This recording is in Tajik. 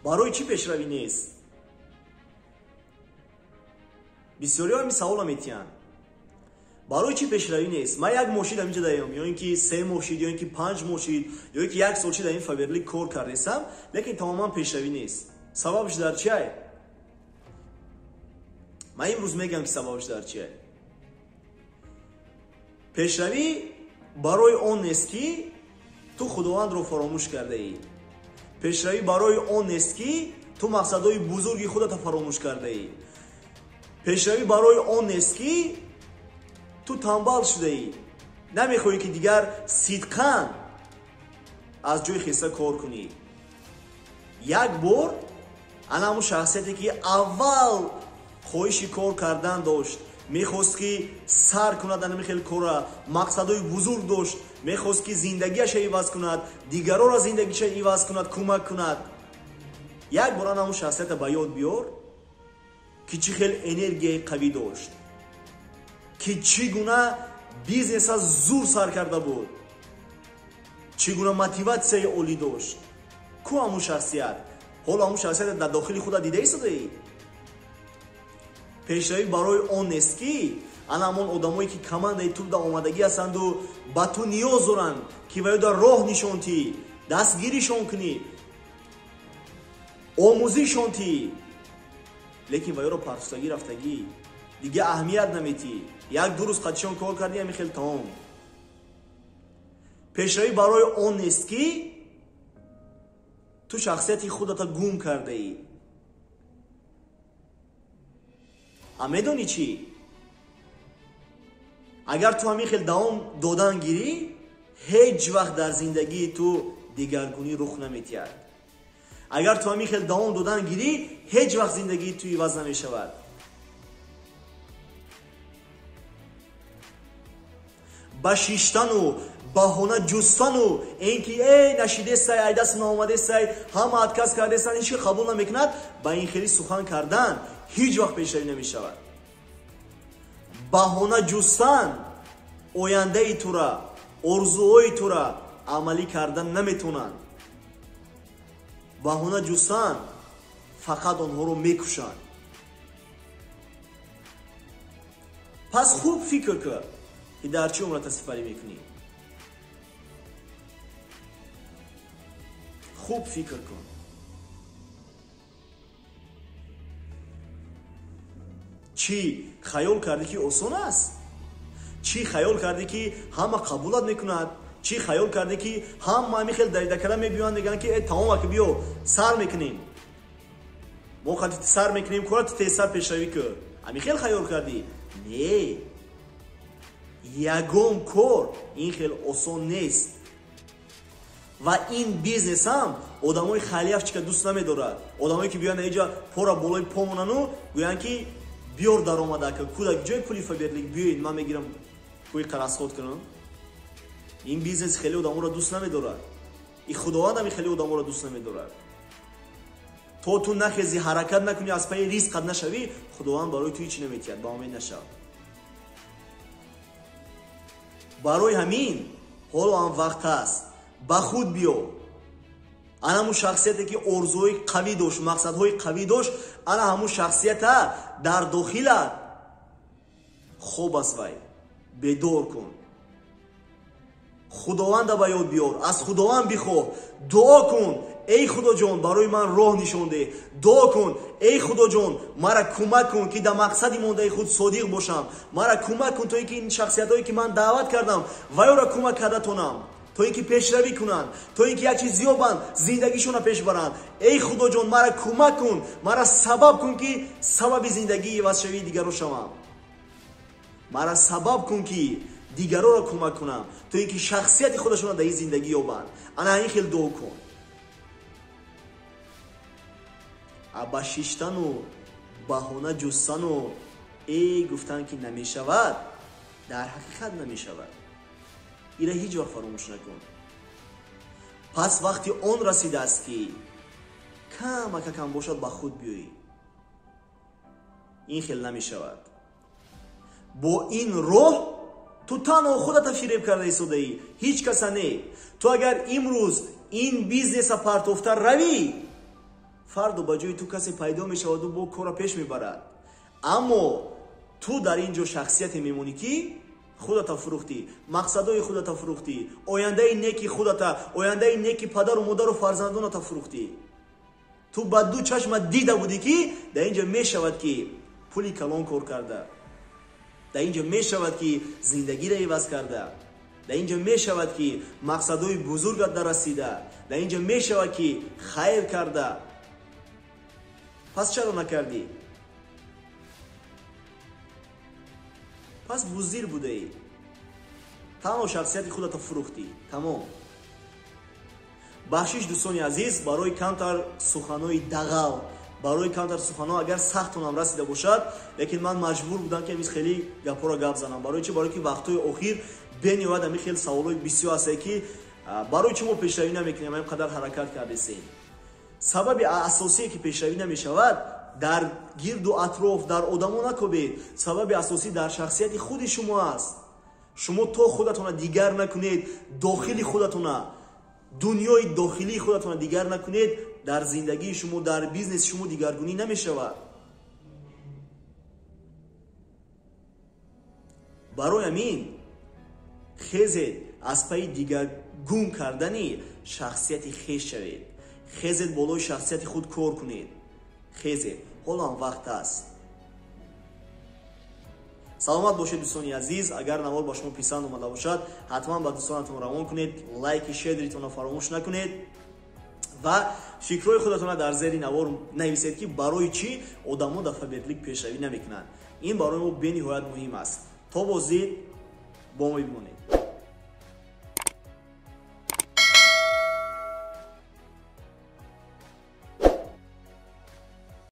Барои чӣ пешравӣ нест? Бисёриҳо ҳамин савола метиҳанд. Барои чӣ пешравӣ нест? Ман як моҳ шид ҳаминҷа даём, ё ин ки 3 моҳ шид, ё ин ки 5 моҳ шид, ё ин ки 1 сол шид дар ин Фаберлик кор кардесам, лекин тамоман пешравӣ нест. Сабабш дар чиай? Ман имрӯз мегӯям, ки сабабш дар чиай. Пешравӣ барои он нест, ки ту Худовандро фаромӯш кардаӣ. Пешравӣ барои он нест, ки ту мақсадҳои бузурги худатро фаромӯш кардаӣ. Пешравӣ барои он нест, ки ту танбал шудаӣ, намехоҳӣ, ки дигар сидқан аз ҷои хеста кор кунӣ. Як бор ана ҳамун шахсияте, ки аввал хоҳиши кор кардан дошт, мехост, ки сар кунад ана хел кора, мақсадҳои бузург дошт, мехост, ки зиндагиаша иваз кунад, дигарора зиндагиша иваз кунад, кӯмак кунад. Як бор ана ҳамун шахсията ба ёд биёр, ки чӣ хел энергияи қавӣ дошт, ки чӣ гуна бизнеса зур сар карда буд, чӣ гуна мотиватсияи олӣ дошт. Ку ҳамун шахсият? Ҳоло ҳамун шахсията дар дохили худа дида истодаӣ? Пешравӣ барои он нест, ки ана ҳамон одамое, ки командаи ту дар омадагӣ ҳастанду ба ту ниёз доранд, ки ва ё дар роҳ нишон тӣ, дастгиришон кунӣ, омӯзишон тӣ, лекин ва ёро партофтагӣ рафтагӣ, дига аҳамият наметӣ. 1-2 рӯз қатишон кор кардӣ, ҳамин хел тамом. Пешравӣ барои он нест, ки ту шахсияти худата гум кардаӣ. А медонӣ чӣ? Агар ту ҳамин хел давом додан гирӣ, ҳеҷ вақт дар зиндагии ту дигаргунӣ рух наметиҳад. Агар ту ҳамин хел давом додан гирӣ, ҳеҷ вақт зиндагии ту иваз намешавад. Ба шиштану баҳона ҷустану ин ки эй нашидесай, ай даст наомадесай, ҳама отказ кардесан, ҳеҷ ки қабул намекунад, ба ин хели сухан кардан ҳеҷ вақт пешравӣ намешавад. Баҳона ҷустан ояндаи тура, орзуҳои тура амалӣ кардан наметавонанд. Баҳона ҷустан фақат онҳоро мекушанд. Пас хуб фикр кун, ки дар чӣ умрата сипарӣ мекунӣ. Хуб фикр кун. Чӣ хаёл кардӣ, ки осон аст? Чӣ хаёл кардӣ, ки ҳама қабулат мекунад? Чӣ хаёл кардӣ, ки ҳама ҳамин хел даридакара мебиёянд, мегӯянд, ки э тамом, ака биё сар мекунем, мо қати сар мекунем, кора ту тезтар пешравӣ кун? Ҳамин хел хаёл кардӣ? Не, ягон кор ин хел осон нест. Ва ин бизнесам одамои халявчика дӯст намедорад. Одамое, ки биёянд инҷа пора болои по монану гӯянд, ки биёр даромада, ака кудак ҷои пули Фаберлик биёед, ман мегирам, кӯи қарасход кунам. Ин бизнес хеле одаморо дӯст намедорад. И Худованд ҳам хеле одаморо дӯст намедорад. То ту нахези, ҳаракат накунӣ, аз пайи ризқат нашавӣ, Худованд барои ту ҳеҷ наметиҳад, ба умед нашав. Барои ҳамин ҳоло ҳам вақт аст, ба худ биё. Ана ҳамун шахсияте, ки орзуҳои қавӣ дошт, мақсадҳои қавӣ дошт, ана ҳамун шахсията дар дохилат хоб аст, вай бедор кун. Худованда ба ёд биёр, аз Худованд бихоҳ, дуо кун: эй Худоҷон, барои ман роҳ нишон деҳ. Дуо кун: эй Худоҷон, мара кӯмак кун, ки дар мақсади мондаи худ содиқ бошам. Мара кӯмак кун, то ин ки ин шахсиятҳое, ки ман даъват кардам, ваёра кӯмак карда тонам, то ин ки пешравӣ кунанд, то ин ки як чиз ёбанд, зиндагишонро пеш баранд. Эй Худоҷон, мара кӯмак кун, мара сабаб кун, ки сабаби зиндагии ивазшавии дигаро шавам. Мара сабаб кун, ки дигароро кӯмак кунам, то ин ки шахсияти худашонро дар ин зиндагӣ ёбанд. Ана ин хел дуо кун. А ба шиштану баҳона ҷустану эй гуфтан, ки намешавад, дар ҳақиқат намешавад. Ира ҳеҷ вақт фаромӯш накун. Пас вақти он расидааст, ки камакакам бошад ба худ биёӣ. Ин хел намешавад. Бо ин роҳ ту танҳо худата фиреб карда истодаӣ, ҳеҷ каса не. Ту агар имрӯз ин бизнеса партофта равӣ, Фардо ба ҷои ту касе пайдо мешаваду бо корро пеш мебарад. Аммо ту дар ин ҷо шахсияте мемонӣ, ки худата фурӯхтӣ, мақсадҳои худата фурӯхтӣ, ояндаи неки худата, ояндаи неки падару модару фарзандоната фурӯхтӣ. Ту ба ду чашма дида будӣ, ки дар ин ҷо мешавад, ки пули калон кор карда, дар ин ҷо мешавад, ки зиндагиро иваз карда, дар ин ҷо мешавад, ки мақсадҳои бузургат нарасида, дар ин ҷо мешавад, ки хайр карда. Пас чаро накардӣ? Пас буздир будаӣ. Танҳо шахсияти худата фурӯхтӣ. Тамом. Бахшиш, дӯстони азиз, барои камтар суханҳои дағал, барои камтар суханҳо агар сахтонам расида бошад, лекин ман маҷбур будам, ки амиз хеле гапҳоро гап занам. Барои чи? Барои ки вақтҳои охир бениҳоят ами хеле саволҳои бисёр ҳастае, ки барои чӣ мо пешравӣ намекунем, ин қадар ҳаракат кардесем. Сабаби асосие, ки пешравӣ намешавад, дар гирду атроф, дар одамо накобед. Сабаби асосӣ дар шахсияти худи шумо аст. Шумо то худатона дигар накунед, дохили худатона, дунёи дохилии худатона дигар накунед, дар зиндагии шумо, дар бизнеси шумо дигаргунӣ намешавад. Барои ҳамин хезед аз пайи дигаргун кардани шахсияти хеш шавед. Хезед болои шахсияти худ кор кунед. Хезед, ҳоло ҳам вақт аст. Саломат бошед, дӯстони азиз. Агар навор ба шумо писанд омада бошад, ҳатман ба дӯстонатон равон кунед, лайки шедритонро фаромӯш накунед ва фикрҳои худатонро дар зери навор нависед, ки барои чӣ одамо дар Фаберлик пешравӣ намекунанд. Ин барои мо бениҳоят муҳим аст. То боздид бо мо бимонед.